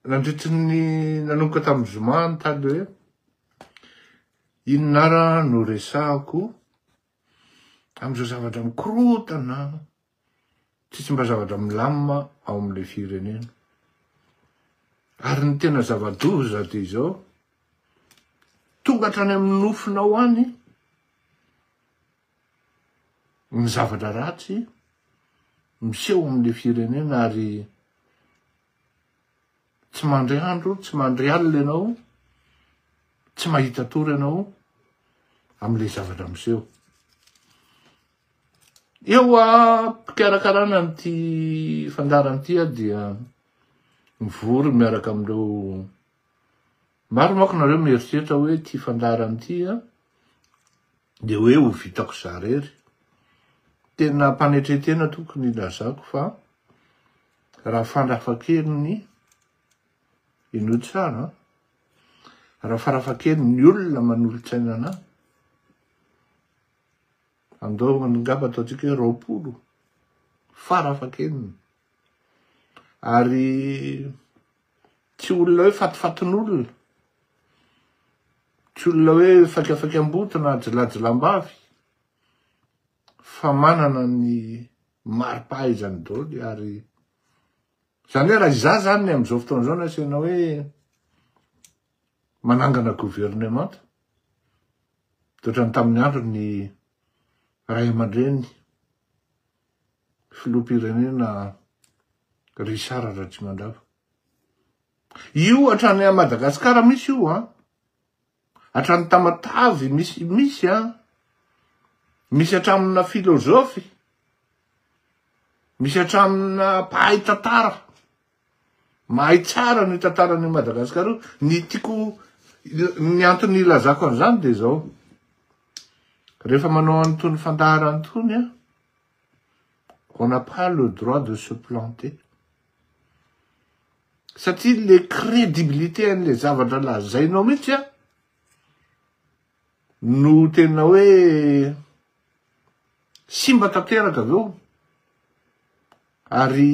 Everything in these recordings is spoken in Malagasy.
Nandritry ny nanomboka tamin'ny zoma nitady hoe inona ara no resahako amin'izao zavatra mikorotana tsisy mba zavatra milamina ao amin'ilay firenena. Ary ny tena zava-doza dia izao, tonga hatrany amin'ny nofinao any ny zavatra ratsy miseho amin'ilay firenena ary tsy mandry andro, tsy mandry alina ianao, tsy mahita tory ianao amin'ilay zavatra miseho. Eo am-pikarakarana an'ity fandaharana ity aho dia mivory miaraka amin'ireo maro manko nareo mieritreritra hoe ity fandaharana ity an dia hoe ho vitako za rery. Tena ampanetren-tena tokony ilazako fa raha farafahakeliny, henoy tsara an, raha farafahakeliny ny olona manolo-tsaina anah, andao angamba ataontsika hoe 20 farafahakeliny, ary tsy olona hoe fatifatin'olona, Tsy olona hoe faikafaikam-boto na jilajilam-bavy fa manana ny mari-pahaizany daholo ary izany hoe raha izaho izany amin'izao fotoana izao no asiana hoe manangana governemanta dia ohatran'ny tamin'ny andron'ny ray aman-dreny filoham-pirenena Richard Ratsimandrava. Io hatrany à Madagascar misy io an. Hatrany Tamatave misy misy an. Misy hatramina filozofy. Misy hatramina mpahay tantara. Mahay tsara ny tantaran'i Madagascar io. Ny tiako ny antony ilazako an'izany dia izao. Rehefa manao an'itony fandaharana itony an, on n'a pas le droit de se planter. Satria le crédibilité an'le zavatra lazainao mihitsy an, no tena hoe simba tanteraka avy eo. Ary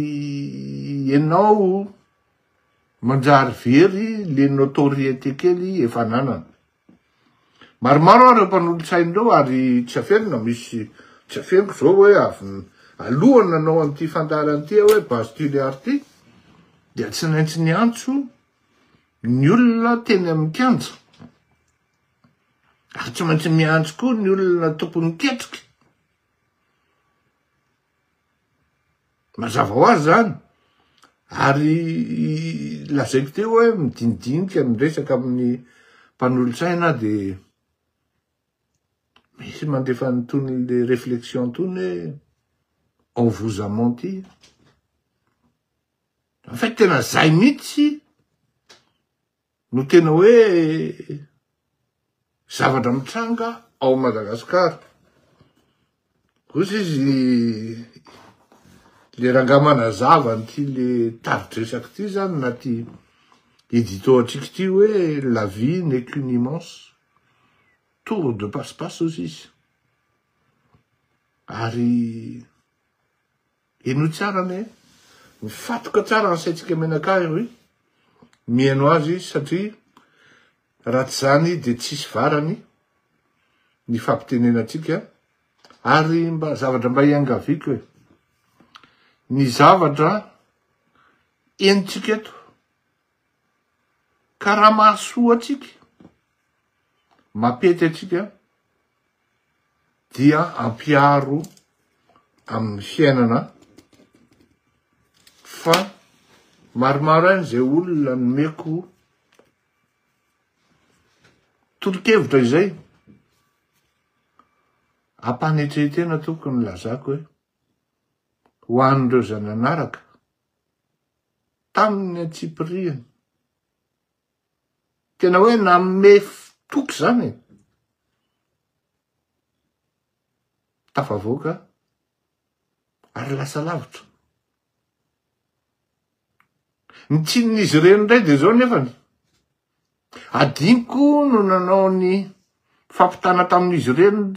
ianao manjary very le notoriété kely efa ananana. Maromaro ary ireo mpanolotsaina ireo ary tsy afenina misy tsy afeniko zao hoe avy alohan'ny nanao an'ity fandaharana ity aho hoe base Tuléar ity dia tsy naintsy niantso ny olona teny amin'ny kianja ary tsy maintsy miantso koa ny olona tompon'ny ketrika. Mazava ho azy zany. Ary lazaiko teo hoe midinidinika miresaka amin'ny mpanolotsaina aho de misy mandefa an'itony le réflexion itony hoe on vous a menti. En fait tena zay mihitsy no tena hoe zavatra mitranga ao Madagascar. Kosa izy le rangahy manazava an'ity le tari-dresaka ity zany na ty édito antsika ity hoe la vie n'est qu'une immense tour de passe-passe ozy izy. Ary Henoy tsara anie, mifatoka tsara ny saintsika mianakavy ry mihaino azy satria raha tsy izany dia tsisy varany ny fampitenenantsika ary mba zavatra mba iangaviako e, ny zavatra henontsika eto ka raha mahasoa antsika, mampety antsika dia ampiharo amin'ny fiainana fa maromaro ihany izay olona nomeko tolo-kevitra izay ampanetren-tena tokony lazako hoe ho an'ireo izay nanaraka tamin'ny antsipiriany Tena hoe nanome toky zany e. Tafavoaka ary lasa lavitra. Ny tsinin'izy ireny indray dia izao nefany. Adinoko no nanao ny fampitana tamin'izy ireny,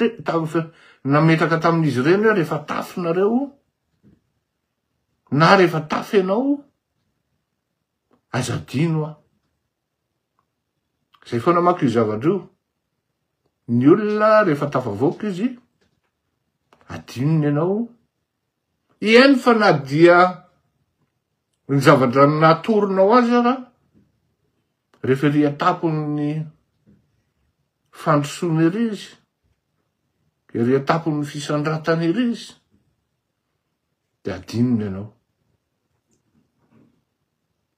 nametraka tamin'izy ireny hoe rehefa tafy nareo na rehefa tafy ianao. Aza adino aho. Zay foana manko io zavatra io. Ny olona rehefa tafavoaka izy, adinony ianao. Eny fa na dia ny zavatra natoronao azy ara, rehefa ery an-tampon'ny fandrosoana ery izy, ery an-tampon'ny fisandratana ery izy, dia adinony ianao.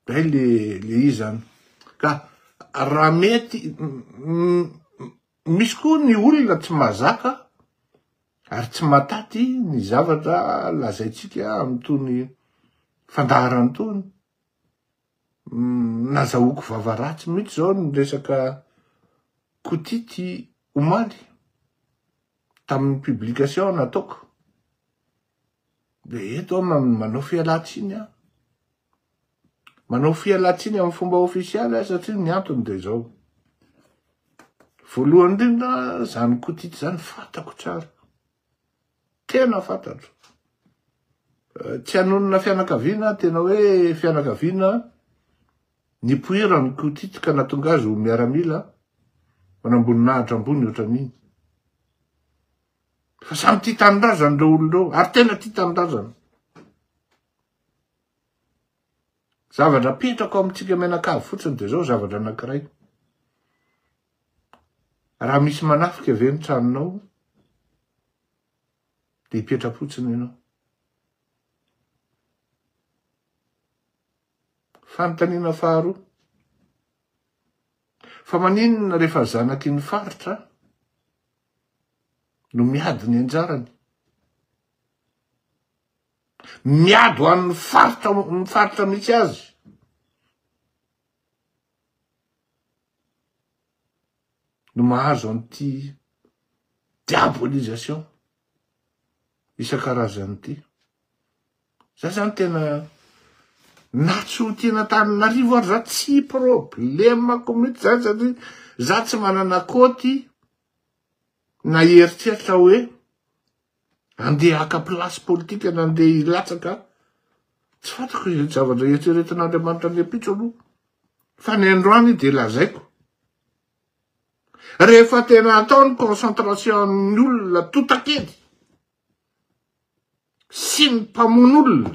Zay le le izy zany. Ka raha mety misy koa ny olona tsy mahazaka ary tsy mahataty ny zavatra lazaintsika amin'itony fandaharana itony. Nazahoako vava ratsy mihitsy zao ny resaka kotity omaly tamin'ny publication nataoko. De eto aho manao fialan-tsiny aho. Manao fialan-tsiny amin'ny fomba ofisialy aho satria ny antony dia izao. Voalohany indrindra, izany kotity izany fantako tsara. Tena fantatro. Eh, tsy hanonona fianakaviana, tena hoe fianakaviana nipoiran'ny kotity ka nahatonga azy ho miaramila manamboninahitra ambony ohatran'iny. Fa samy tia tanindrazana ireo olona ireo, ary tena tia tanindrazana. Zavatra apetrako amintsika mianakavy fotsiny dia izao zavatra anankiray. Raha misy manafika ve ny tranonao, dia hipetra-potsiny ianao. Fanontaniana faharoa. Fa maninona rehefa zanaky ny faritra no miady ny anjarany? Miady ho an'ny faritra, ny faritra misy azy. No mahazo an'ity diabolisation isan-karazany ity. Za zany tena na tsy ho tian'Antananarivo ary za tsy problemako mihitsy zany satria za tsy manana kôty na eritreritra hoe andeha haka place politika na andeha hilatsaka tsy fantako izay zavatra eritreretin'Andriamanitra ny ampitso aloha fa ny androany dia lazaiko rehefa tena atao ny concentration ny olona totakely sy ny mpamono olona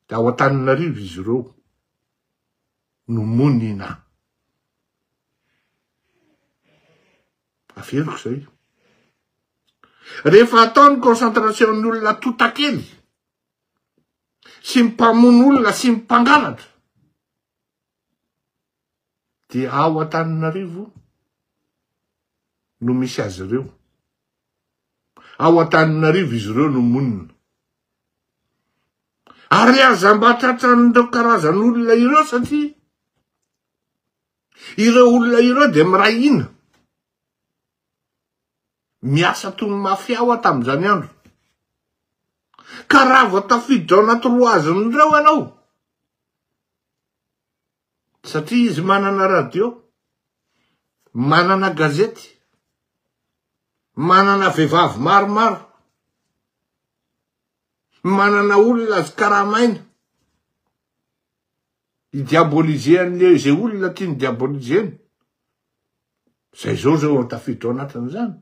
dia ao Antananarivo izy ireo no monina. Averiko izay. Rehefa atao ny concentration ny olona totakely sy ny mpamono olona sy ny mpangalatra dia ao Antananarivo no misy azy ireo. Ao Antananarivo izy ireo no monina. Ary aza mba tratran'ireo karazan'olona ireo satria ireo olona ireo dia miray hina. Miasa toy ny mafia aho tamin'izany andro. Ka raha vao tafiditra ao anaty roazin'ireo ianao, Satria izy manana radio, manana gazety, manana vehivavy maromaro, manana olona azo karamaina, hi-diaboliser an'le izay olona tiany diaboliser-na. Zay zao zao tafiditra ao anatin'izany.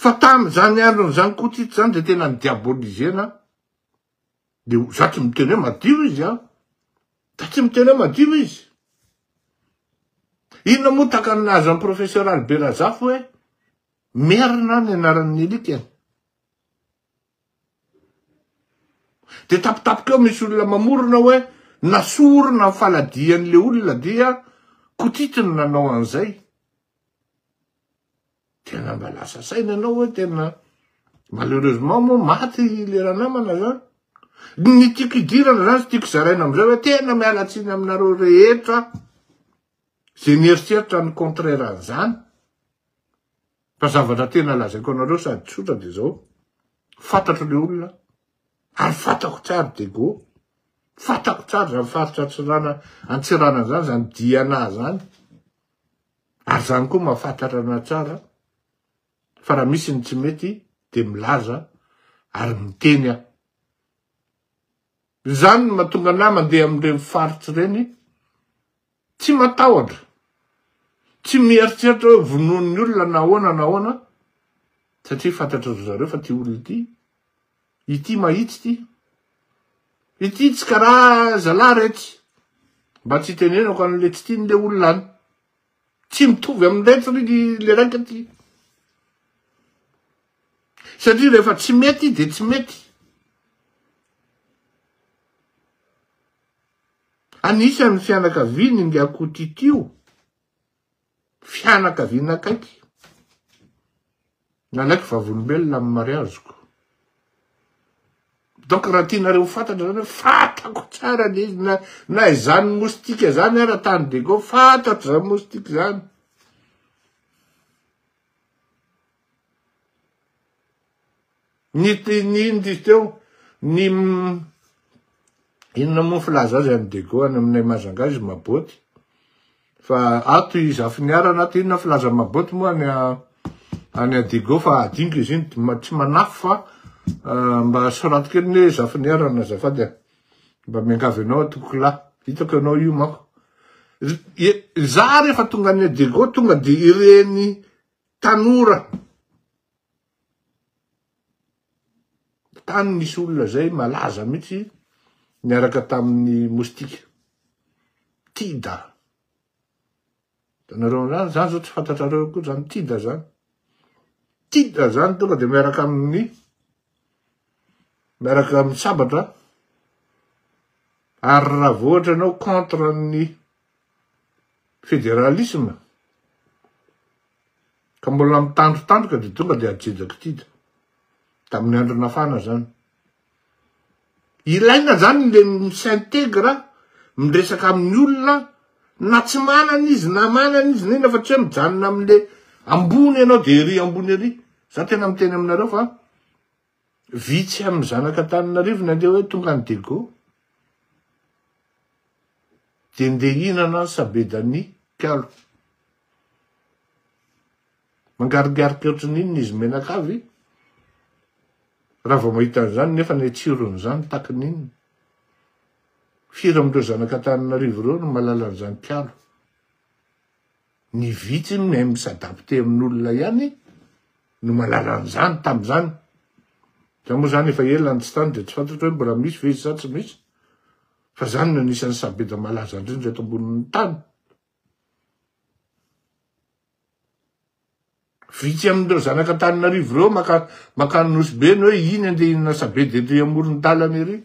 Fa tamin'izany andron'izany Kotity izany dia tena ni-diaboliser-na De za tsy miteny hoe madio izy an! Za tsy miteny hoe madio izy. Inona moa takany nahazo an'i Professeur Albert Razafy hoe Merina ny anaran'ny alikany? De tapitapika eo misy olona mamorona hoe nasorina ny faladian'le olona dia Kotity no nanao an'izay. Tena mba lasa saina ianao hoe tena malheureusement moa maty le ranamana zany. Ny tiako idirana zany sy tiako zaraina amizay hoe tena miala tsiny aminareo rehetra ze nieritreritra ny contraire an'izany. Fa zavatra tena lazaiko anareo sady tsotra de zao, fantatro le olona ary fantako tsara Diego, fantako tsara zany faritra Antsirana Antsiranana zany, zany Diana zany. Ary zany koa mahafantatra anah tsara fa raha misy ny tsy mety de milaza ary miteny aho. Izany no mahatonga anah mandeha amin'ireny faritra ireny, tsy matahotra, tsy mieritreritra hoe vonoin'ny olona na ahoana na ahoana, satria fantatry ry zareo fa ity olona ity, ity mahitsy ity, ity tsy karaha zalahy retsy, mba tsy hitenenako an'le tsy tian'le olona any. Tsy mitovy amin'ireto ry le raika ty. Satria rehefa tsy mety dia tsy mety. Anisan'ny fianakaviany ingahy Kotity io. Fianakaviana akaiky. Nalaiko vavolombelona amin'ny mariaziko. Donc raha tianareo ho fantatra zany hoe fantako tsara le izy na na izany moustique zany ara tany Diego fantatro zany moustique zany. Ny ny ino izy teo ny inona moa filaza azy any Diego any aminay Majunga izy maboty. Fa ato i Zafiniarana ato inona filaza maboty moa any any Adigo fa adinoko izy iny tsy manafo fa euh, mba soraty kely ny hoe Zafiniarana azafady a. Mba miangavy anao aho tompokolahy. Hitako ianao io manko. Za rehefa tonga any Adigo tonga de ireny tanora Tany nisy olona zay malaza mihitsy niaraka tamin'ny moustique. Tida. Hitanareo an'izany? Zany zao tsy fantatrareo koa zany tida zany. Tida zany tonga de miaraka amin'ny miaraka amin'ny sabatra ary raha vao ohatra ianao contre ny fédéralisme Ka mbola mitandrotandroka dia tonga dia ajejaky tida. Tamin'ny andro nafana zany. Ilaina zany le mi-s'integre, miresaka amin'ny olona, na tsy manana izy na manana izy na inona fa tsy hoe mijanona amin'le ambony ianao dia ery ambony ery. Za tena miteny aminareo fa vitsy amin'ny zanak'Antananarivo ny andeha hoe tonga any Diego dia ndeha hihinana sabedany kalo. Mangarigarika ohatran'ny inona izy menakavy raha vao mahita an'izany nefa ny tsiron'izany takin'ny inona. Firy amin'ireo zanak'Antananarivo ireo no mahalala an'izany kalo. Ny vitsy mahay mi-s'adapter amin'olona ihany no mahalala an'izany tamin'izany. Za moa zany efa ela no tsy tany dia tsy fantatro hoe mbola misy ve izy sa tsy misy. Fa zany no anisan'ny sabeda malaza indrindra eto ambonin'ny tany. Vitsy amin'ireo zanak'Antananarivo ireo maka makany Nosy Be ny hoe iny andeha hihinana sabedy ery amoron-dalana ery.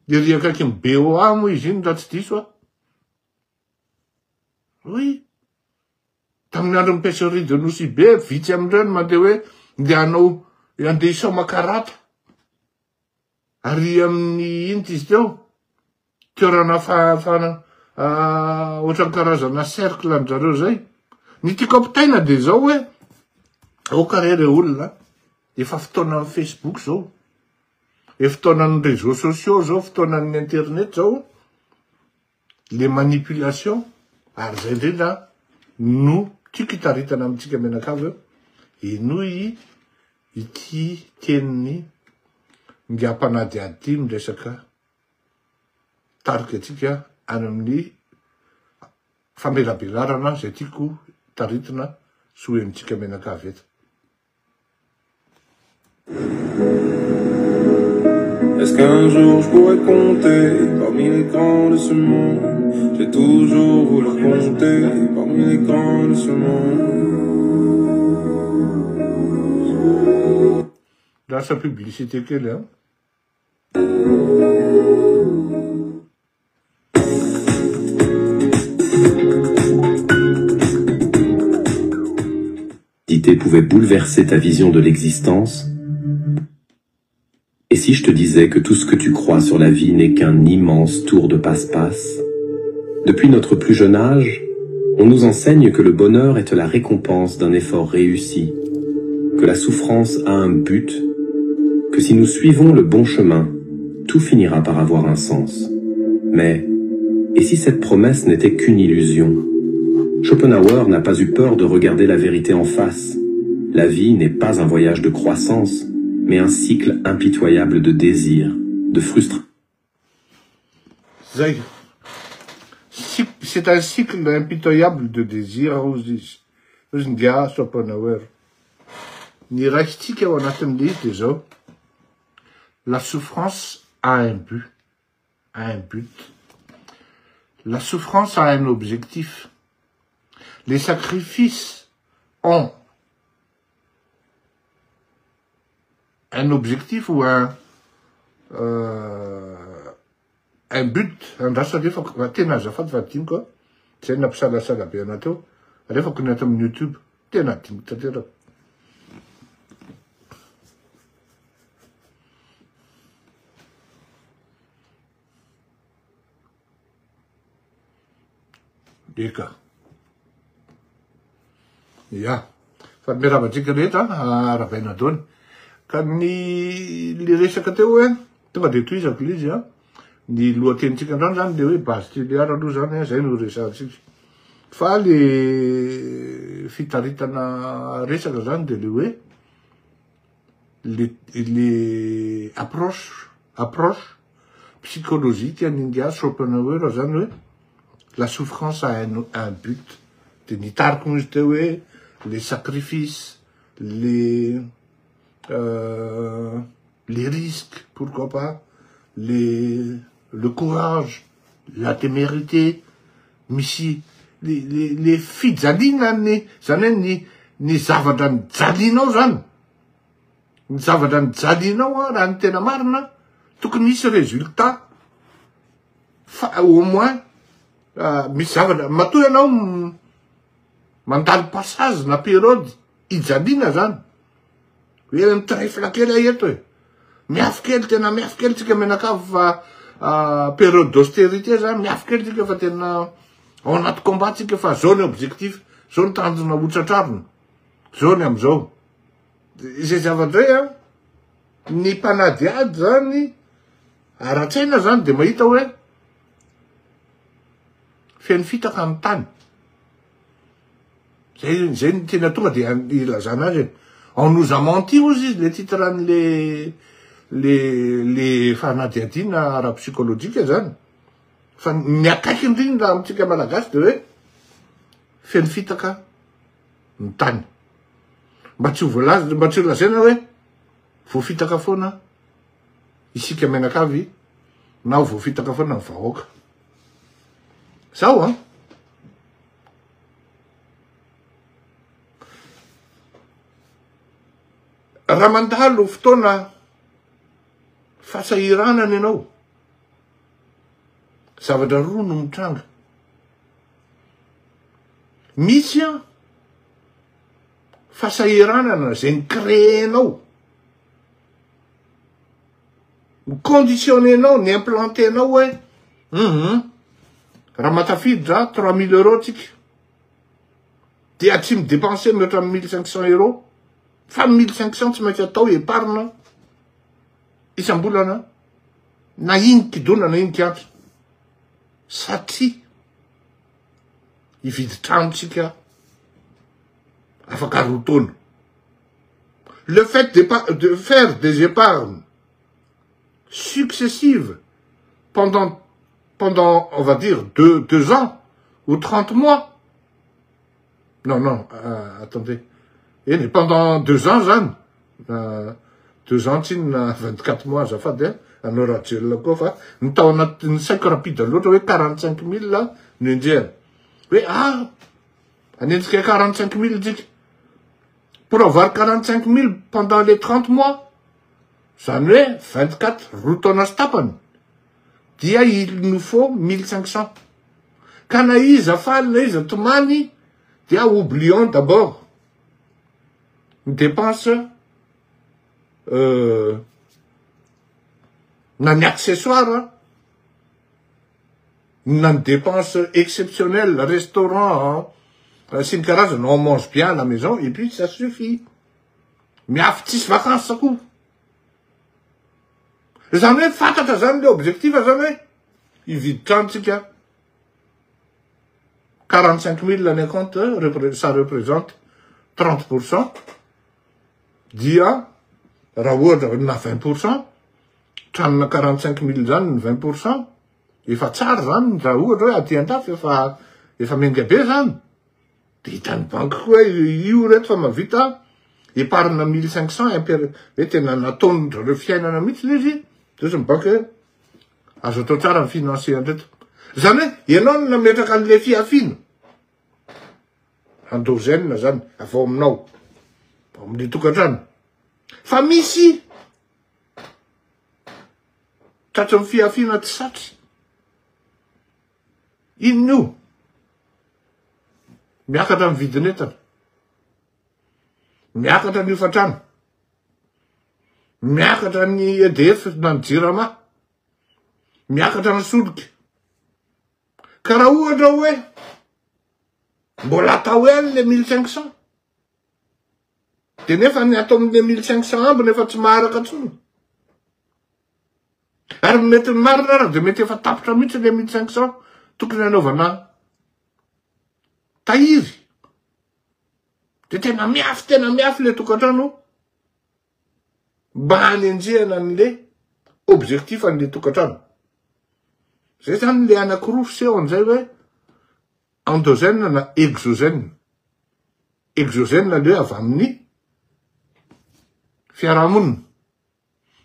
Ery akaikin'ny BOA moa izy iny raha tsy diso aho. Oui. Tamin'ny andron'ny pêcherie de Nosy Be, vitsy amin'ireo no mandeha hoe ndeha hanao andeha hisaoma karata. Ary amin'ny inona izy teo? Toerana fahafahana ohatran'ny karazana cercle an-dry zareo zay. Ny tiako ampitaina dia izao hoe, aoka re re olona, efa fotoanan'ny Facebook zao, efa fotoanan'ny réseaux sociaux zao, fotoanan'ny internet zao, le manipulation, ary zay indrindra no tiako hitaritana amintsika mianakavy hoe, henoy ity tenin'ny ingahy mpanadihady ity miresaka tarika antsika any amin'ny famelabelarana izay tiako taritina sy ho henontsika mianakavy eto. Est-ce qu'un jour je pourrais compter parmi les grands de ce monde J'ai toujours voulu compter parmi les grands de ce monde Lasa publicité kely an. pouvait bouleverser ta vision de l'existence Et si je te disais que tout ce que tu crois sur la vie n'est qu'un immense tour de passe-passe Depuis notre plus jeune âge, on nous enseigne que le bonheur est la récompense d'un effort réussi, que la souffrance a un but, que si nous suivons le bon chemin, tout finira par avoir un sens. Mais, et si cette promesse n'était qu'une illusion Schopenhauer n'a pas eu peur de regarder la vérité en face. La vie n'est pas un voyage de croissance, mais un cycle impitoyable de désirs, de frustration. Zay. C'est un cycle impitoyable de désir hozy izy. Hozy ingahy Schopenhauer. Ny raisintsika ao anatin'ilay izy dia izao, la souffrance a un but, a un but. La souffrance a un objectif. Les sacrifices ont un objectif ou un un but, andraso alefako, fa tena azafady fa adinoko a, zay nampisalasala be anah teo, alefako ny ato amin'ny youtube, tena adinoko tanteraka. Eka. Ya. Fa miarahaba antsika rehetra, arahabaina daholo. Ka ny le resaka teo hoe, tonga dia tohizako le izy an. Ny lohatenintsika androany zany le hoe base Tuléar aloha zany an, zay no resahantsika. Fa le fitaritana resaka zany dia le hoe le le approche approche psychologique an'i Ingahy Schopenhauer zany hoe la souffrance a un un but de nitariko moa izy teo hoe les sacrifices les les risques pourquoi pas les le courage la témérité misy le le le fijaliana ny zany hoe ny ny zavatra nijalianao zany Ny zavatra nijalianao an, raha ny tena marina, tokony hisy résultat fa au moins misy zavatra, matoa ianao mandalo passage na période ijaliana zany, hoe mitrefla kely aho eto e, miafy kely, tena miafy kely tsika mianakavy fa période d'austérité zany, miafy kely tsika fa tena ao anaty combat tsika fa zao ny objectif, zao ny tanjona ho tratrarina, zao ny amizao. Izay zavatra izay an, ny mpanadihady zany ara-tsaina zany de mahita hoe feno fitaka ny tany. Zay zay ny tena tonga de ilazana azy e. On nous a menti hozy izy le titre an'le le le fanadihadiana ara-psykolojika zany. Fa ny akaiky indrindra amintsika malagasy de hoe feno fitaka ny tany. Mba tsy ho voalaza, mba tsy ho lazaina hoe voafitaka foana isika mianakavy na ho voafitaka foana ny vahoaka. Zao an! Raha mandalo fotoana fahasahiranana ianao, zavatra roa no mitranga. Misy an fahasahiranana izay ni-créer-nao, ni-conditionner-nao, ni-implanter-nao hoe hum raha mahatafiditra 3000 euros tsika dia tsy mi-dépenser mihoatra amin'ny 1500 euros fa 1500 tsy maintsy atao épargne isam-bolana na ino kidona na ino kiantra satria hividy trano tsika afaka roa taona. Le fait de, de faire des épargnes successives pendant, pendant, on va dire, deux, deux ans ou 30 mois. Non, non, euh, attendez. Eny, pendant deux ans zany, euh, deux ans tsinona 24 mois azafady a, anao Rajoelina koa fa ny tao anatin'ny saiko rapide loatra hoe 45 mille no enjehana. Hoe ah, anenjika 45 mille tsika. Pour avoir 45 mille pendant les 30 mois, zany hoe 24, roa taona sy tapany, dia il nous faut 1500. Ka na iza faly na iza tomany, dia oublions d'abord ny dépense euh, na ny accessoire na ny dépense exceptionnelle, restaurant sy ny karazany, on mange bien à la maison et puis ça suffit. Miafy tsisy vacances koa. Zany hoe fantatra zany le objectif zany hoe hividy trano tsika 45 mille ny compte ça représente 30 pourcent dia raha ohatra na 20 pourcent tranona 45 mille zany ny 20 pourcent. efa tsara zany raha ohatra hoe aty andafy efa efa miainga be zany de hitan'ny banky koa hoe io reto fa mahavita épargne 1500 imper hoe tena nataon-dry zareo fiainana mihitsy le izy de ozy ny banky hoe azo atao tsara ny financer an-dreto. Zany hoe ianao no nametraka an'le fihafiana endogène zany avy ao aminao ao amin'ny tokantrano fa misy tratry ny fihafiana tsy satry. Inona io? Miakatra ny vidin'entana. Miakatra ny hofantrano. Miakatra ny EDF na ny Jirama. Miakatra ny solika. Ka raha ohatra hoe mbola atao ihany le 1500 de nefa ny atao amin'le 1500 ambiny efa tsy maharaka intsony. Ary mety ny marina ara de mety efa tapitra mihitsy le 1500 tokony hanaovana tahiry. De tena miafy, tena miafy le tokantrano mba hanenjehana an'le objectif an'le tokantrano. Zay zany le anakiroa fiseho an'izay hoe endogène na exogène. Exogène le hoe avy amin'ny fiarahamonina.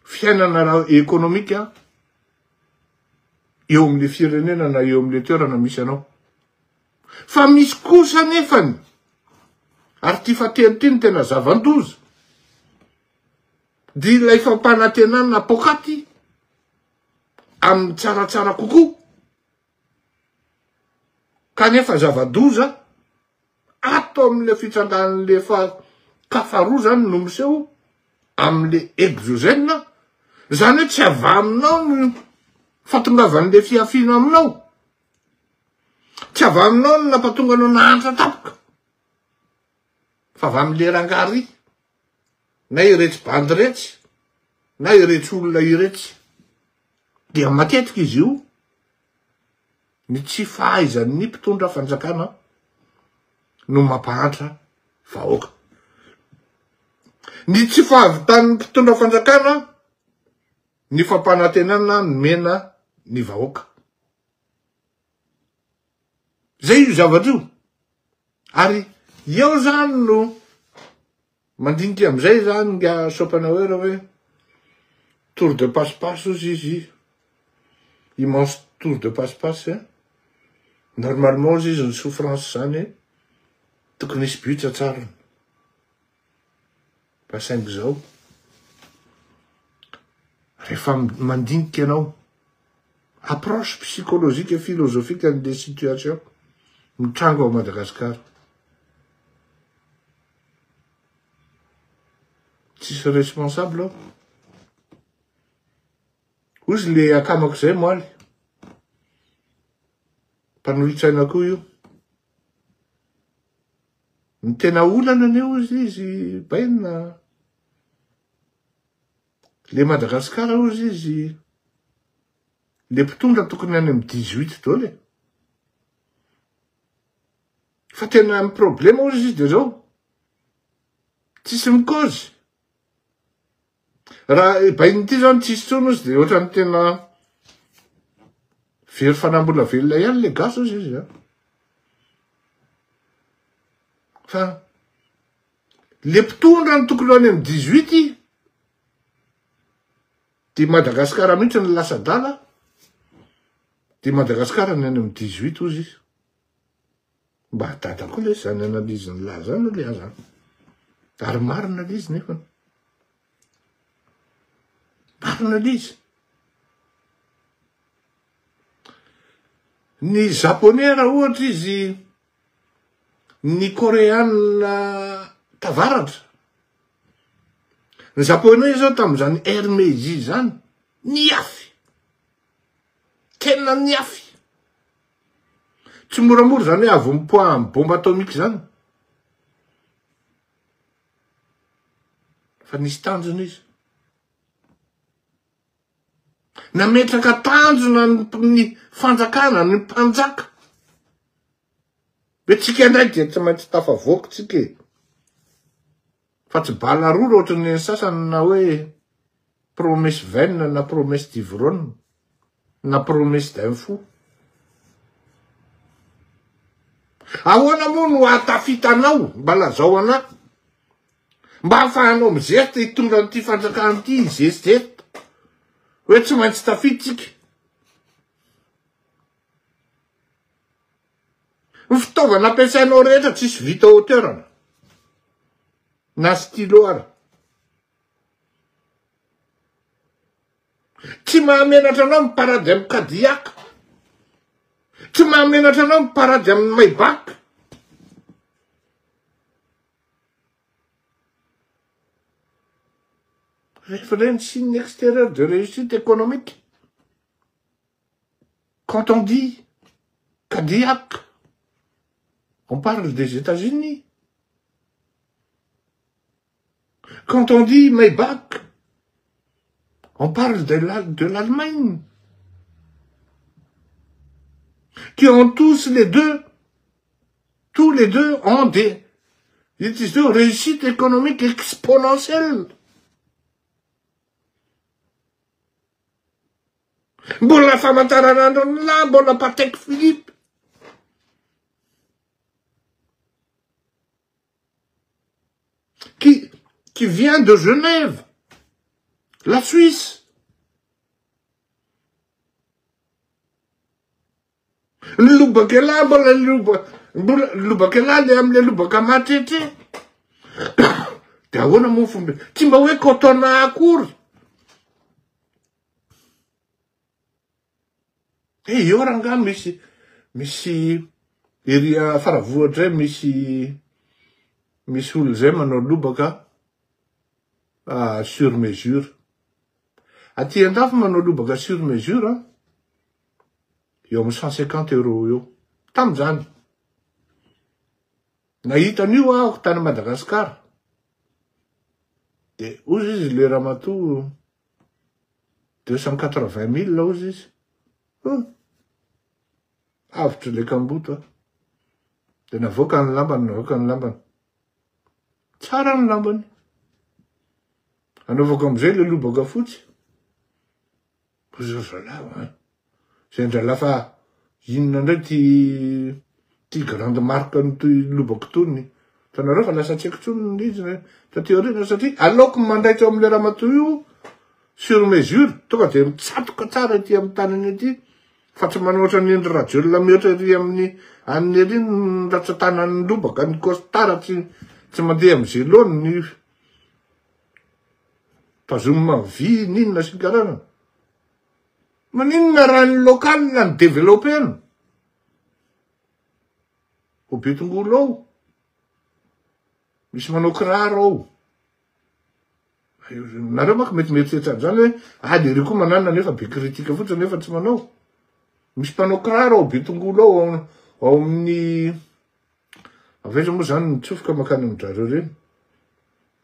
Fiainana ara ekonomika eo amin'le firenena na eo amin'le toerana misy anao. Fa misy kosa anefany, ary ity fahatelo ity no tena zava-doza, dia ilay fampanantenana poakaty amin'ny tsaratsara kokoa, kanefa zava-doza Ato amin'ilay fitsangan'ilay fa cas faharoa zany no miseho amin'ilay exogène, zany hoe tsy avy aminao ny fahatongavan'ilay fihafiana aminao, tsy avy aminao ny nampatonga anao nahantra tampoka, fa avy amin'ilay rangahy ry, na iretsy bandy iretsy, na iretsy olona iretsy. Dia matetika izy io Ny tsy fahaizan'ny mpitondra fanjakana no mampahantra vahoaka. Ny tsy fahavitan'ny mpitondra fanjakana ny fampanantenana nomena ny vahoaka. Zay io zavatra io. Ary eo zany no Mandinika amizay zany nga Schopenhauer hoe tour de passe passe ozy izy, immense tour de passe passe, normalement ozy izy ny souffrance zany tokony hisy but atsarina, fa saingy zao rehefa mandinika ianao approche psychologique et philosophique an'le situation mitranga ao Madagascar. Tsisy responsable ao. Ozy le akamako zay moaly. Mpanolotsaina koa io. Ny tena olana anie ozy izy bainina. Le Madagascar ozy izy le mpitondra tokony any amin'ny 18 daholo e. Fa tena ny problema ozy izy de zao, tsisy mikozy. Raha bain'ny ity zany tsisy tsony ozy de ohatran'ny tena very fanahy mbola velona ihany le gasy ozy izy a. Fa le mpitondra ny tokony ho any amin'ny 18 de Madagasikara mihitsy ny lasa adala, de Madagasikara ny any amin'ny 18 ozy izy. Mba dada koa lesy zany analyse ny lahy zany le aza. Ary marina le izy nefany. Marina le izy. Ny japonais raha ohatra izy ny koreana tavaratra. Ny japonais zao tamin'izany ère Meiji zany niafy. Tena niafy. Tsy moramora izany hoe avy mipoahan'ny bombe atomique izany. Fa nisy tanjona izy. Nametraka tanjona ny fanjakana, ny mpanjaka. Hoe tsika indray dia tsy maintsy tafavoaka tsika e. Fa tsy bala rora ohatran'ny ny sasany na hoe promesse vaine na promesse d'ivrogne. na promesse d'un fou. Ahoana moa no hahatafita anao? Mba lazao anah. Mba ahafahanao mizesta hitondra an'ity fanjakana ity hizestizesta hoe tsy maintsy tafita tsika. Ny fitaovana ampiasainao rehetra tsisy vita hauteur-na. Na stylo ara. Tsy mahamenatra anao miparady amin'ny Cadillac. Tsy mahamenatra anao miparady amin'ny Maybach. Rehefa ireny signe extérieur de réussite économique. Quand on dit Cadillac, on parle des États-Unis. Quand on dit Maybach, on parle de l'Allemagne. Qui ont tous les deux, tous les deux ont des, des réussites économiques exponentielles. Mbola famantaranandron'ny lahy, mbola Patek Philippe. Qui, qui vient de Genève, la Suisse. Ny lobaka elah mbola loba mbola lobaka elah le amle lobaka matretre. De ahoana moa fomba tsy mba hoe cotona akory. Eh eo rangaha misy misy ery Faravohitra zay misy misy olona zay manao lobaka sur mesure. Aty andafy manao lobaka sur mesure eo amin'ny 150 euros eo. Tamin'izany. Nahita an'io aho tany Madagascar. De hozy izy le ramatoa 280 mille hozy izy. Hum. Avotry le kamboto a. De navoaka ny lambany, navoaka ny lambany. Tsara ny lambany. Anaovako amizay le lobaka fotsy. Hozy ry zalahy an. Zay ndralahy fa inona ndray ty ty grande marque an'ity lobako tony. Hitanareo fa lasa tsy haiko intsony ny izy taty aoriana satria aleoko mandraitra eo amin'ilay ramatoa io sur mesure, tonga dia mitsatoka tsara ety amin'ny tanany ety fa tsy manao ohatran'ny Andry Rajoelina mihoatra ery amin'ny an'ny ery ny ratsan-tanan'ny lobaka, ny costard tsy tsy mandeha amin'ny gelone ny tazomina vy n'inona sy ny karazany. Maninona raha ny local no developena? Ho be tongolo ao. Misy manao kiraro ao. Nareo manko mety mieritreritra an'izany hoe ah le ry koa mananona nefa be critique fotsiny nefa tsy manao. Misy mpanao kiraro ao be tongolo ao ao amin'ny avy aiza moa zany mitsofoka mankany amin-drareo reny.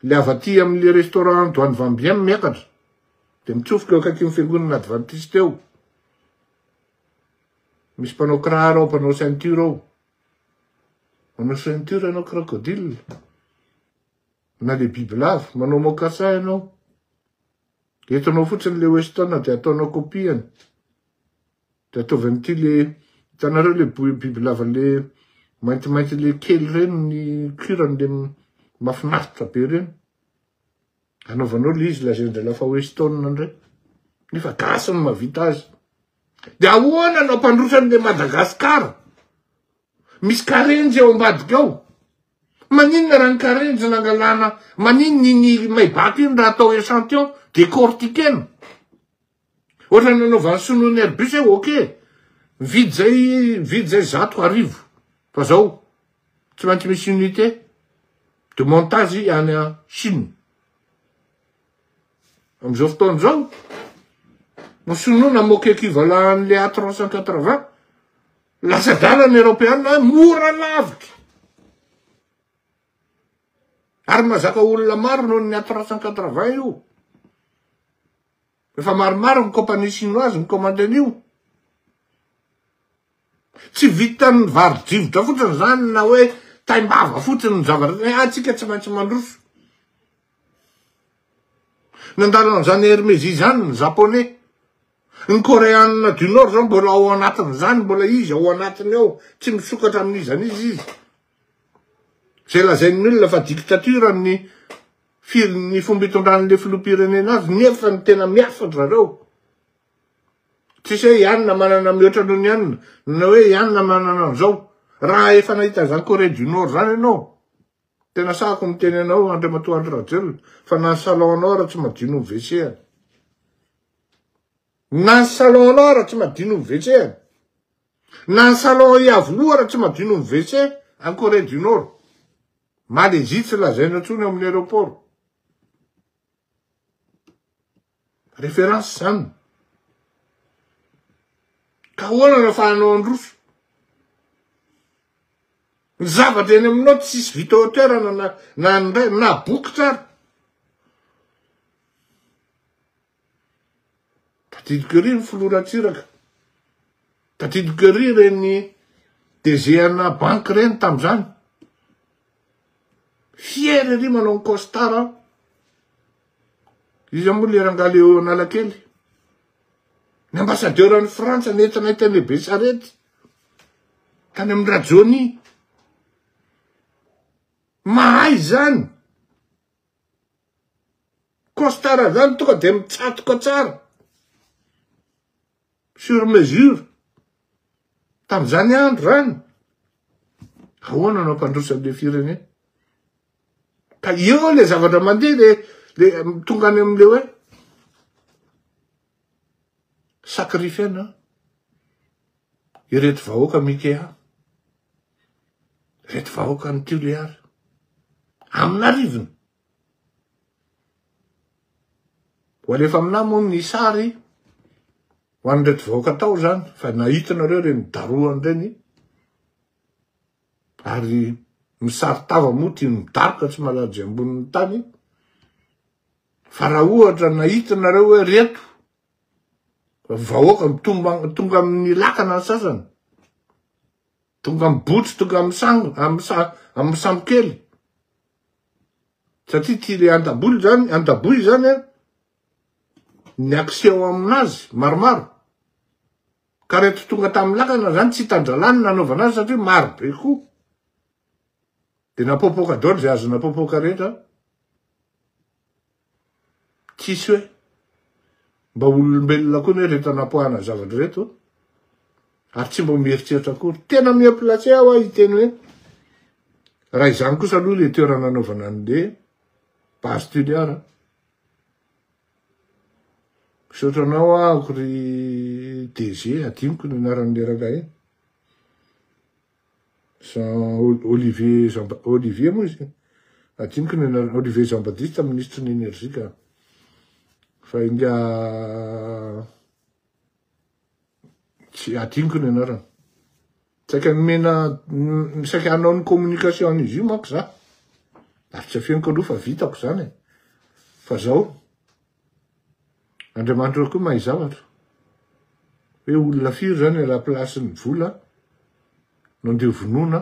Le avy aty amin'le restaurant Douane Vambien miakatra de mitsofoka eo akaikin'ny fiangonana adventiste eo. Misy mpanao kiraro ao, mpanao ceinture ao. Manao ceinture ianao crocodile. Na le bibilava. Manao mocassin ianao. Entinao fotsiny le Weston de ataonao copie-ny. De ataovy an'ity le, hitanareo le bibilava le maintimainty le kely reny ny curany le mahafinaritra be reny. Anaovanao le izy lazain-dralahy fa Weston ndray. Nefa gasy no mahavita azy. De ahoana no hampandroso an'le Madagascar? Misy karenjy ao ambadika ao. Maninona raha ny karenjy nangalana, maninona iny Maybach iny raha atao échantillon décortiquena? Ohatra ny nanaovan'ny sinoa ny Airbus hoe ok, mividy zay, mividy zay 100 fa zao tsy maintsy misy unité de montage any Chine. Amizao fotoana izao, ny sinoa namoaka équivalent an'le A 380, lasa adala ny eropeana, mora lavitra. Ary mazaka olona maro noho ny A 380 io. Efa maromaro ny compagnie chinoise mi-commande an'io. Tsy vitan'ny varo-drivotra fotsiny zany na hoe taimbava fotsiny ny zavatra hoe ah, tsika tsy maintsy mandroso. Nandalo an'izany Hermésie izany ny japonais. Ny Koreana du Nord zao mbola ao anatin'izany, mbola izy ao anatiny ao, tsy misokatra amin'iza n'iza izy. Zay lazain'ny olona fa dictature ny fil ny fomba itondran'le filoham-pirenena azy, nefa ny tena miasa ry zareo. Tsisy hoe i anona manana mihoatra noho ny anona, na hoe i anona manana an'izao. Raha efa nahita an'izany Corée du Nord zany ianao, tena sahako miteny anao Andriamatoa Andry Rajoelina, fa na ny salon anao ara tsy madio noho ny WC any. Na ny salon anao ara tsy madio noho ny WC any. Na ny salon Iavoloha ara tsy madio noho ny WC any Corée du Nord. Malaisie tsy lazaina intsony ao amin'ny aéroport. Référence zany. Ka ahoana no afahanao handroso? Ny zavatra eny aminao tsisy vita ao an-toerana na na ny iray na boky tsara. Tadidiko ery ny filoha Ratsiraka. Tadidiko ery ireny DG ana banky ireny tamin'izany. Fier ery manao ny costard aho. Iza moa le rangahy le eo Analakely? Ny ambassadeur an'i Frantsa nentinay tany Besarety. Tany amin'ny Rajoni. Mahay izany. Costard zany tonga de mitsatoka tsara. Sur mesure. Tamizany andro zany. Ahoana no hampandroso an'le firenena? Ka eo le zavatra mandeha le le tonga any am'le hoe sacrifier-na ireto vahoaka Mikea, ireto vahoaka any Tuléar, amin'arivony. Ho alefa aminà moa ny sary ho an'ireto vahoaka tao zany, fa nahita nareo ireny darohany ireny, ary misary tava moa ty midaroka tsy malaza ambonin'ny tany, fa raha ohatra nahita nareo hoe reto vahoaka mitomba tonga amin'ny lakana ny sasany, tonga amin'ny botry, tonga amin'ny sang, amin'ny sa, amin'ny sambokely, satria ty le andaboly zany, andaboy zany an, ny accès ao aminazy maromaro, ka reto tonga tamin'ny lakana zany tsy hitan-dralany nanaovana azy satria maro be koa, de napoapoaka daholo zay azo napoapoaka rehetra. Tsisy hoe mba olombelona koa ne reto anapoahana zavatra reto ary tsy mba mieritreritra akory. Tena mieux placé aho aho hiteny hoe raha izany kosa aloha le toerana anaovana an'le base Tuléar. Misaotra anao aho ry DG, adinoko ny anaran'le rangahy iny. Jean Olivier Jean Olivier moa izy adinoko ny anarany Olivier Jean Baptiste minisitry ny énergie ka fa inga tsy adinoko ny anarany saika nomena saika hanao ny communication an'izy io manko za ary tsy afeniko aloha fa vitako zany e fa zao Andriamanitra koa mahay zavatra. Hoe olona firy zany à la place-n'ny vola no andeha vonoina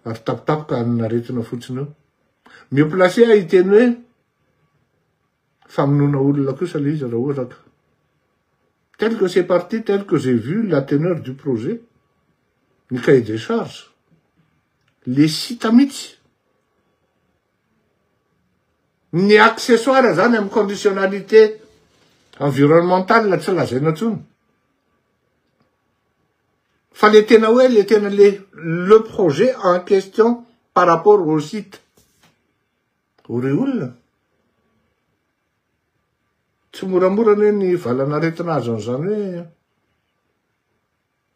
ary tampotampoka hanana aretina fotsiny eo. Mieux placé aho hiteny hoe famonoana olona kosa le izy raha ohatra ka. Tel que c'est parti, tel que j'ai vu la teneur du projet, ny cahier des charges, le site mihitsy. Ny accessoire zany amin'ny conditionnalité environnementale tsy lazaina intsony. Fa le tena hoe le tena le le projet en question par rapport au site. O ry olona, tsy moramora anie ny valan'aretina azon'izany hoe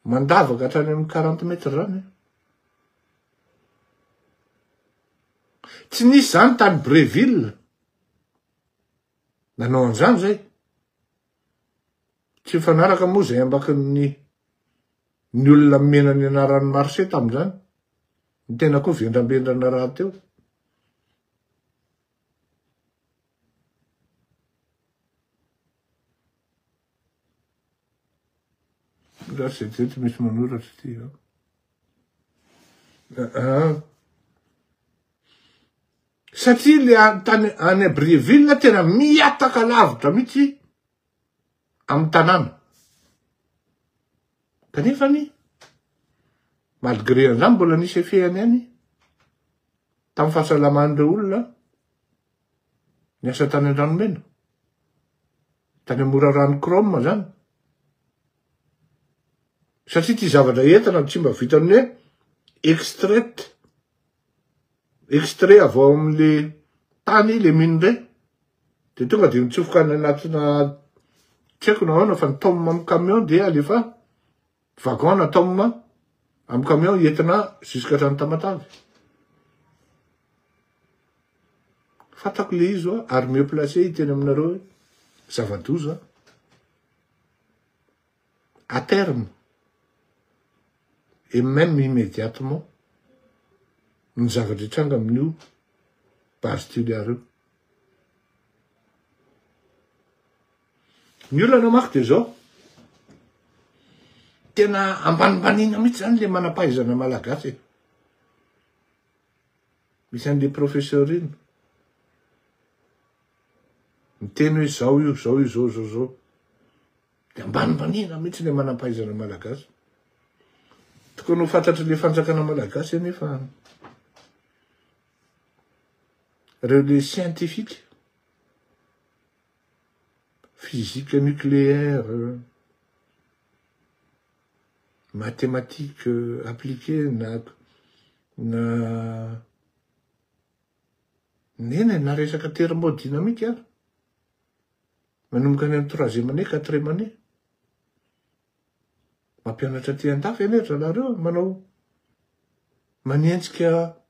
mandavaka hatrany amin'ny quarante mètres zany. Tsy nisy zany tany Breville nanao an'izany zay. Tsy mifanaraka moa zay ambakin'ny ny olona mena ny anaran'ny marché tamin'izany. Ny tena koa vendrambendrana rahateo. Gazety misy manoratra ity an. Ah. Satria le tany any Abreville tena mihataka lavitra mihitsy. amin'ny tanàna. Kanefany, malgré an'izany mbola nisy effet-ny ihany tamin'ny fahasalaman'ireo olona niasa tany Andranomena, tany Morarano Chrome zany. Satria ity zavatra entina tsy mba vitan'ny hoe extrait, extrait avy ao amin'le tany le minerai, de tonga de mitsofoka any anatina tsy haiko na ahoana fa ny tôme amin'ny camion dia alefa wagon na tôme amin'ny camion entina jusqu'à hatrany Tamatave. Fantako le izy oa ary mieux placé hiteny aminareo hoe zava-doza à terme et même immédiatement ny zavatra hitranga amin'io base Tuléar io. Ny olana manko de zao, tena ambanimbanina mihitsy zany le manam-pahaizana malagasy e. Misy an'le professeur iny miteny hoe zao io, zao io, zao, zao, zao. De ambanimbanina mihitsy le manam-pahaizana malagasy. Tokony ho fantatry le fanjakana malagasy anefa reo le scientifique, physique nucléaire, mathématique appliquée na na nena e, na resaka thermodynamique ary. Manomboka any amin'ny troisième année, quatrième année. Mampianatra aty andafy anie ry zalahy reo, manao manenjika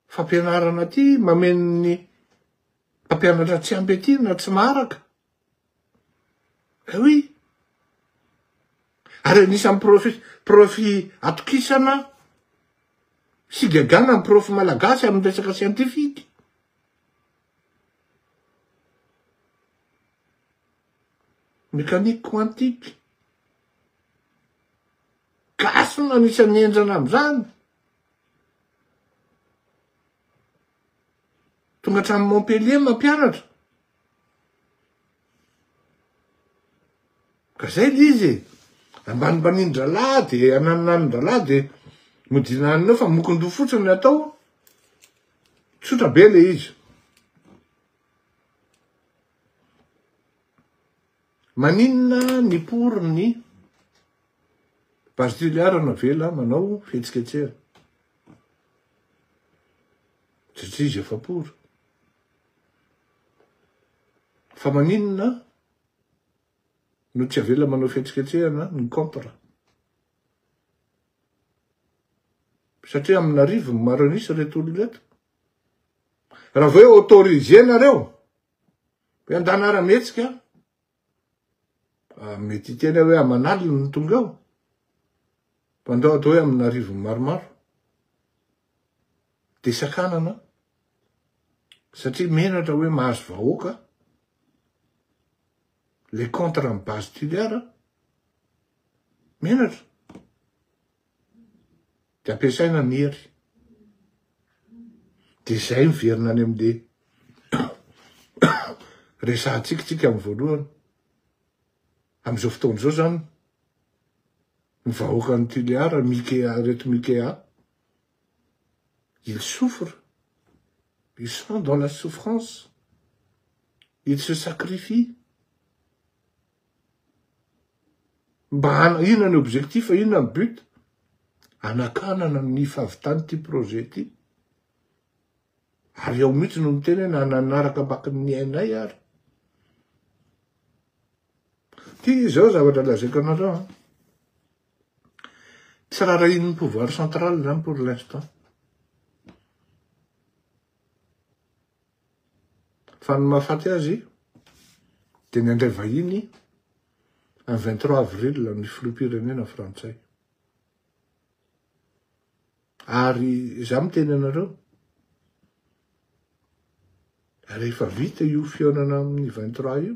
fampianarana aty, mameno ny mpampianatra tsy ampy aty na tsy maharaka. Eh oui. Ary anisan'ny prof, prof atokisana sy gagana ny prof malagasy amin'ny resaka scientifique. Mécanique quantique. Gasy no anisan'ny henjana amin'izany. Tonga hatramin'i Montpellier mampianatra. Ka zay le izy e. Ambanimbanin-drahalahy de ananinanin-drahalahy de modiana anina eo fa mokon-doha fotsiny ny atao. Tsotra be le izy. Maninona ny pour ny Base Tuléar no avela manao fihetsiketsehana? Satria izy efa pour. Fa maninona no tsy avela manao fihetsiketsehana ny contre? Satria amin'arivony maro an'isa ireto olona ireto. Raha vao hoe autorisé nareo, hoe andana ara mihetsika, ah, mety hiteny aho hoe aman'aliny no tonga eo, fa andao atao hoe amin'arivony maromaro. Dia sakanana, satria menatra hoe mahazo vahoaka, le contre ny base Tuléar, menatra. Dia ampiasaina ny hery. Dia izay miverina any amin'le resahantsika tsika amin'ny voalohany. Amin'izao fotoana izao zany, ny vahoakan'i Tuléar, Mikea, reto Mikea, ils souffrent, ils sont dans la souffrance, ils se sacrifient. Mba hana, inona ny objectif, inona ny but? Hanakanana ny fahavitan'ity projet ity. Ary ao mihitsy no miteny hoe na nanaraka ambakin'ny ainay ary. Ty izao zavatra lazaiko anareo an. Tsy rarahian'ny pouvoir central zany pour l'instant. Fa ny mahafaty azy dia ny handray vahiny ny 23 avril ny filoham-pirenena frantsay. Ary za miteny anareo, rehefa vita io fihaonana amin'ny 23 io,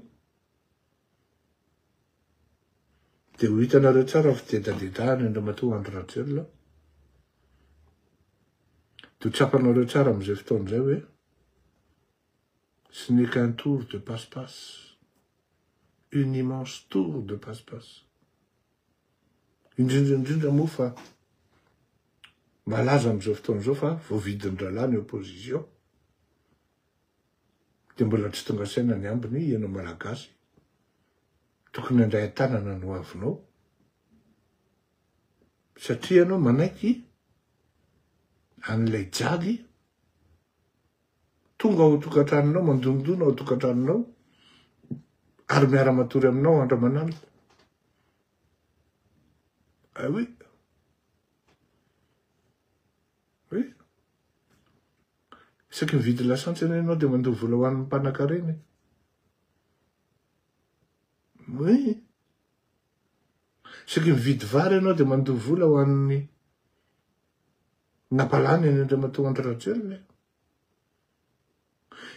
dia ho hitanareo tsara ny fidedadedahany Andriamatoa Andry Rajoelina, dia ho tsapanareo tsara amin'izay fotoana izay hoe ce n'est qu'un tour de passe-passe. Une immense tour de passe-passe. Indrindra indrindra moa fa malaza amin'izao fotoana izao fa voavidin-drahalahy ny opposition. Dia mbola tsy tonga saina ny ambiny, ianao Malagasy. Tokony handray an-tanana ny hoavinao. Satria ianao manaiky an'ilay jaly tonga ao an-tokantranonao, mandondona ao an-tokantranonao ary miara-matory aminao andro aman'alina. Ah oui. Oui. Isaky mividy lasantsy anie ianao dia mandoa vola ho an'ny mpanankarena e. Oui. Isaky mividy vary ianao dia mandoa vola ho an'ny nampalany an'i Andriamatoa Andry Rajoelina e.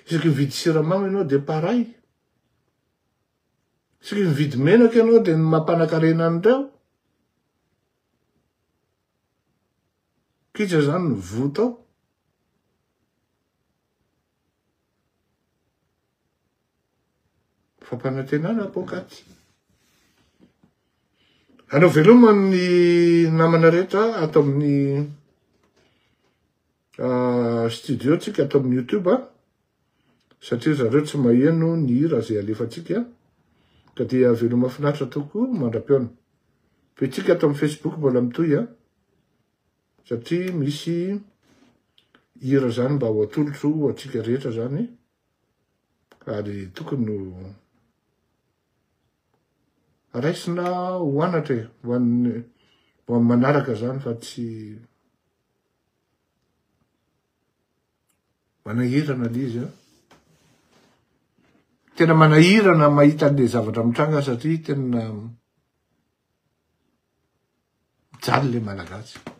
Isaky mividy siramamy ianao dia pareil. Isaky mividy menaka ianao dia ny mampanakarena an'ireo. K'iza zany no voa tao? Fampanantenana poakaty. Hanao veloma ny namana rehetra ato amin'ny ah, studio tsika ato amin'ny YouTube ah. satria zareo tsy maheno ny hira izay alefantsika ka dia veloma finaritra tokoa mandra-pihaona. Fa itsika ato amin'ny Facebook mbola mitohy a, satria misy hira zany mba ho atolotro ho antsika rehetra zany ary tokony ho raisina ho anatra e, ho an'ny ho an'ny manaraka zany fa tsy Manahirana le izy an. Tena manahirana mahita an'le zavatra mitranga satria tena mijaly le Malagasy.